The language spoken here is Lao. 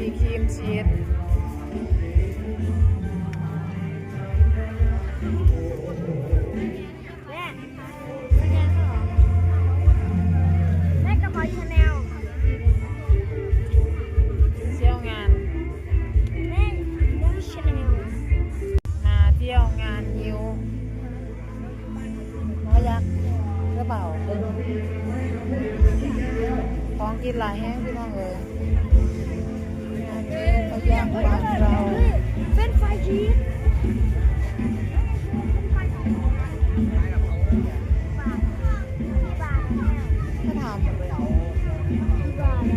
ມີຄຣີມຊີສ ແມ່ ແມ່ກະເພາະ Chanel ທ່ຽວງານ ແມ່ Chanel ມາທ່ຽວງານຫິ້ວ ພະຍັກ ກະເປົາ ຂອງກິນຫຼາຍແຮງພີ່ນ້ອງເອີຍ ພະຍັກບ້ານເຮົາ ເປັນໄຟຈີນ ຖ້າຖາມ